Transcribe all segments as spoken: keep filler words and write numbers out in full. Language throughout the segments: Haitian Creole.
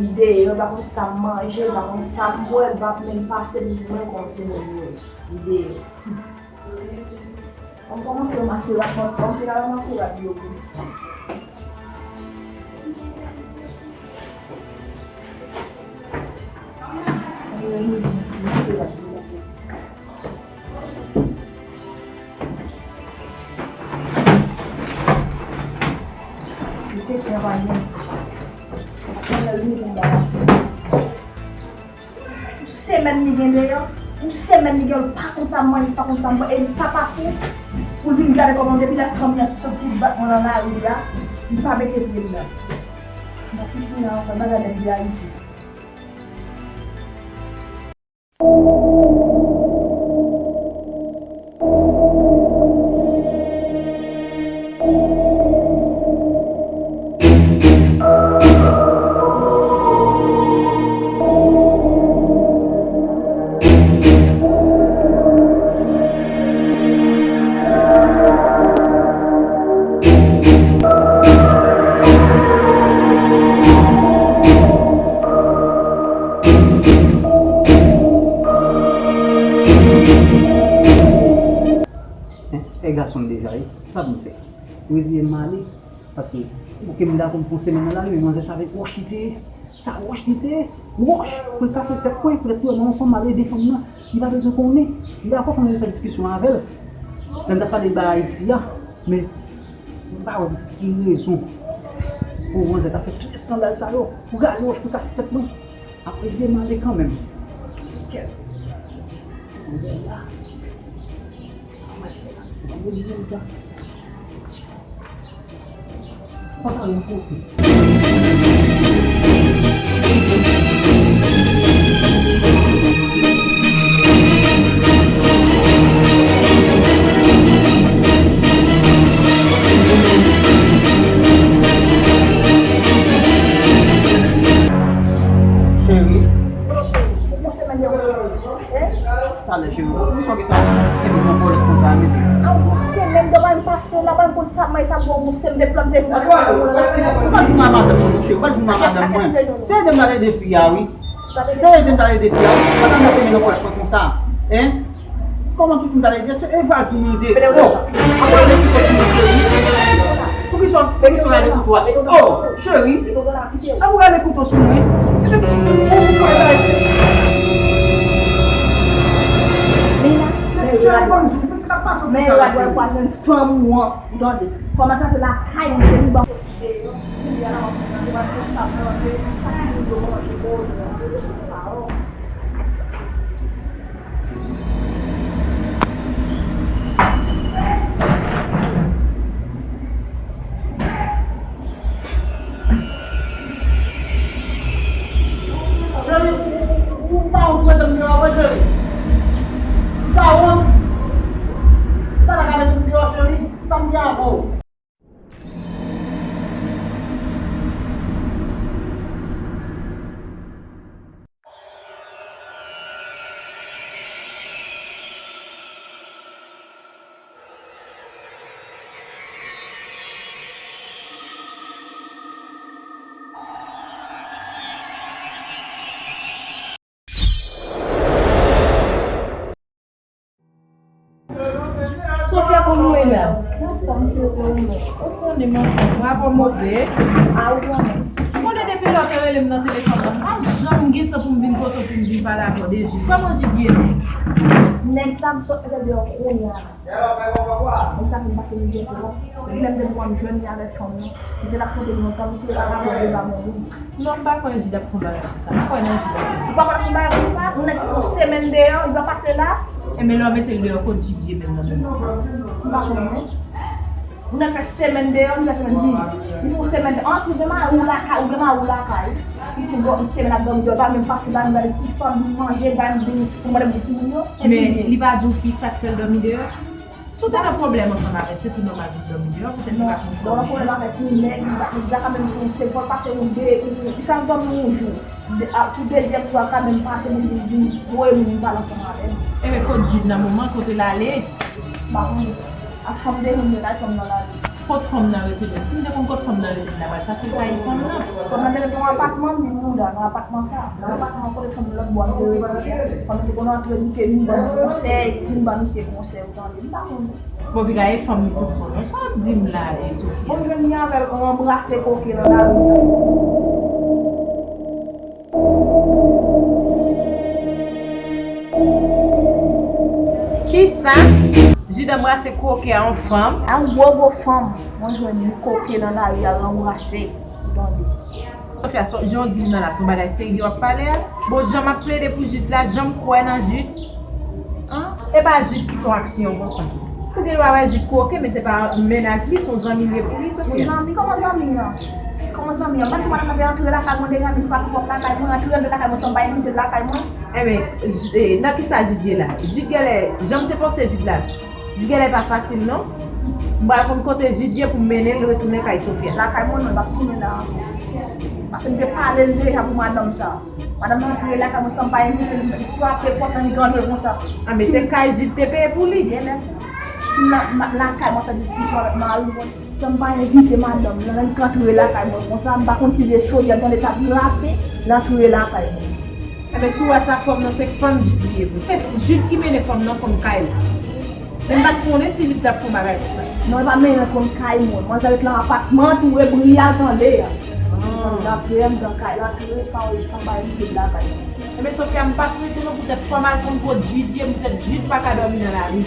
Li deyò, li pa konn sa m manje, li pa konn sa m bwè, li pa menm pase m, li menm kon timoun li ye. Li deyò. An kòmanse ranmase rad mwen, an fin ranmase rad yo tou. Yon semèn li gen deyò, yon semèn li gen, li pa konn sa m manje, li pa konn sa m bwè, e li pa pase pou l vin gade kòman depi lè fanmi an sot pou bat mwen nan lari a, li pa mete pye l la. Nan ti sila ankò, bagay nèg de Ayiti. E gason m deja ye, sa pou m fè? Reziye m ale, paske, oke, m dakò m fè yon semèn nan lari, men manzè sa avèk wòch li te ye. Sa wòch li te ye, wòch, pou l kase tèt mwen, poutèt tou, mwen yon fanm, m al ede fanm nan, li pa bezwen konnen. M dakò fanm nan te fè diskisyon avè l, lè m t ap pale ba Ayiti a, men m pa wè pou ki rezon pou manzè ta fè tout eskandal sa yo, pou rale wòch, pou kase tèt mwen. Apre, m ale kanmenm. Kèt. Manzè la. Sa pa pou di menm jan. Pantalon kote. Cheri. Talè, cheri, poukisa w gentan kenbe m nan kòlèt konsa, mesye? A, yon semèn depi m pase la, pa m konn sa m manje, sa m bwè, yon semèn depi lòt de jou. Ou pa joure a madanm mwen, cheri, ou pa joure a madanm mwen. Se ede m t al ede fi a, wi. Se ede m t al ede fi a, wi. Pandan m ap kenbe nan kòlèt mwen konsa, en? Kòman ki pou m t al ede? Se evazyon mwen te. Oh! Apre ale kouto sou mwen, cheri. Poukisa, poukisa w ale kouto a? Oh! Cheri, apre w rale kouto sou mwen. Epi, ou, ou pral bay. Cheri, ban m di w, men se k ap pase w konsa la, cheri. Fanm ou an, ou tande. Kòman tande lakay ou, cheri, ban m. Cheri, ou, ou, ou pa wont mete m deyò vre, cheri? Ou pa wont? Ou pa ta ka mete m deyò, cheri? Sa m gen avè w? Sofia, kòman w ye la? Anfòm, Sofia, ou menm? Ou konnen, mwen anfòm. Mwen avè w move. A, ou konnen. Ou konnen depi lè w te rele m nan telefòn nan, m pa janm gen tan pou m vin kote w pou m vin pale avè w de Jid. Kòman Jid ye menm? Nèg sa m sot mete deyò kounye a la. Ou sa fè m pase mizè twòp. Depi lè m te di w m jwenn li avèk fanm nan. Misye t ap konte m lontan, misye pa ka pran deba mwen wi. Non, m pa kwè Jid ap fè yon bagay konsa. M pa kwè nan Jid ap fè. Ou pa kwè nan yon bagay konsa? Yon nèg ki fè yon semèn deyò, li pa pase la? Enben, lè w mete l deyò, kot Jid ye menm nan menm? M pa konnen. Yon nèg fè semèn deyò, li fè semèn li. Li fè yon semèn deyò. Ansi, ou gen mari w lakay, ou gen mari w lakay. Li fè yon semèn ap dòmi deyò, li pa menm pase la, li gade kisa li manje, gade pou mande pou timoun yo. Men, li pa di w kisa k fè l dòmi deyò? Si w te nan pwoblèm ansanm avè l, se tou nòmal pou l dòmi deyò, poutèt li pa konn sa w genyen. Lè w nan pwoblèm avèk yon nèg, li pa, li pa ka menm fè yon sèl fwa l pase yon de, yon, li ka dòmi yon jou. De, a, pou dezyèm jou a, ka menm pase, li vin, vin voye moun vin pale ansanm avè l. Enben, kot Jid nan moman, kote l ale? M pa konnen. Ak fanm de moun yo la, fanm nan lale. Kot fanm nan rete menm? Si m te konn kot fanm nan rete, m ta pral chache kay fanm nan. Fanm nan te rete nan apatman, m di nou la, nan apatman sa. Nan apatman kote fanm nan lòt bò, m te rete. Fanm nan te konn antre bouke vin ban nou konsèy, vin ban misye konsèy, ou tande, m pa konnen. Bon, piga e fanm li tout bon non, sa w ap di m la, e Sofia? Bon, jwenn li avè l, anbrase koke nan lari. Kisa? Jid anbrase koke a yon fanm? A yon gwo gwo fanm. Mwen jwenn li koke nan lari a, l anbrase. Ou tande. Sofia, sa w di m nan la, se yon bagay serye w ap pale a? Bon, jan m ap plede pou Jid la, jan m kwè nan Jid. An? E pa Jid ki fè yon aksyon konsa. Ou gen dwa wè Jid koke, men se pa mennaj li, se yon zanmi l ye pou li, Sofia. Yon zanmi? Kòman zanmi an? Kòman zanmi an? M pa di madanm nan te antre lakay mwen deja, li frape pòt lakay mwen, antre anndan lakay mwen san m pa envite l lakay mwen. Enben, J-, e, nan kisa Jid ye la? Jid genlè, jan m te panse Jid la, Jid genlè pa fasil non. M pral konn kote Jid ye pou m mennen l retounen kay Sofia. Lakay mwen non, l p ap tounen la ankò. Paske m te pale l deja pou madanm sa. Madanm nan antre lakay mwen san m pa envite l, li frape pòt lan, li rantre konsa. A, men se kay Jid te peye pou li. Byen, mèsi. Si m nan, nan lakay mwen ap fè diskisyon avèk mari mwen, san m pa envite madanm nan, li rantre lakay mwen konsa, m pa konn si se chodyè l tande t ap grape, l rantre lakay mwen. Enben, si w wè sa, fanm nan se fanm Jid li ye vre. Se Jid ki mennen fanm nan konn kay la. Men m pa t konnen si Jid t ap fè yon bagay konsa. Non, li pa mennen l konn kay mwen. Manzè ret nan apatman tou e bri a l tande a. L antre anndan kay la, tou e san, san bay li vide lakay la. Enben, Sofia, m p ap rete non poutèt fanm al konn kot Jid ye, poutèt Jid pa ka dòmi nan lari.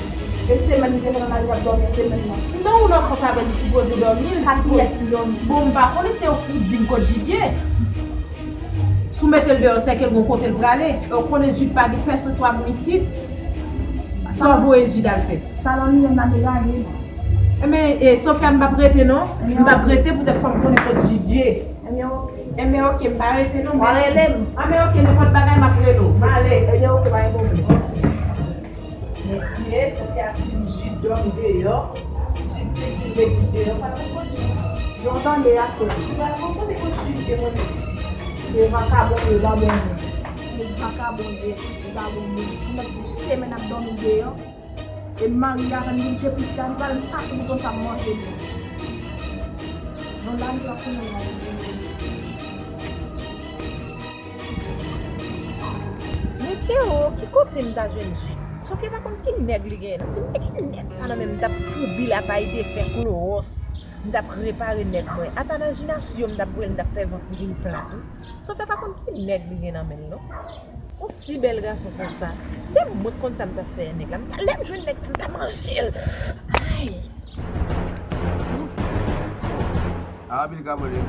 E semèn li te fè nan lari ap dòmi semèn nan. Non, ou nan kont avè li sipoze dòmi. Ak kiyès li dòmi? Bon, m pa konnen, se ou ki di m kot Jid ye. Si w mete l deyò, sèke l gon kote l prale. E w konnen Jid pa gen pèsonn swa moun isit. Sa w voye Jid al fè? Sa nan miyè m la degaje non. Enben, e, Sofia, m p ap rete non. M p ap rete poutèt fò m konnen kot Jid ye. Enben, oke. Enben, oke, m pa rete non. W a rele m? Enben, oke, nenpòt bagay, m ap rele w. M ale. Enben, oke, pa gen pwoblèm. Mesye, Sofia fin Jid dòmi deyò. Jid sezi met Jid deyò, pa nan kot Jid. Jan w tande a, se li. Li pa nan kote kot Jid ye, mwen menm. Se vakabon, li pa bon moun. Se vakabon, li pa bon moun. Ou mèt pou semèn ap dòmi deyò. E mari a, tann li te plis la, li pa menm pase bouton sa manje li. Bon, la, li pa konnen la. Mesye o, ki kote m ta jwenn Jid? Sofia pa konn ki nèg li genyen non. Si m te gen nèg sa nan men m, m t ap foubi l a pay de fè klowòs. M t ap repare nèg mwen. Ata nan jinasyo m t ap voye l, m t ap fè vant li vin plat wi. Sofia pa konn ki nèg li gen nan men l non. Yon si bèl gason konsa. Se mwen k konn sa m t ap fè nèg la. M ta, lè m jwenn nèg sa, m ta manje l. Ay! Alo, Billy Gabriel.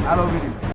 Alo, Billy.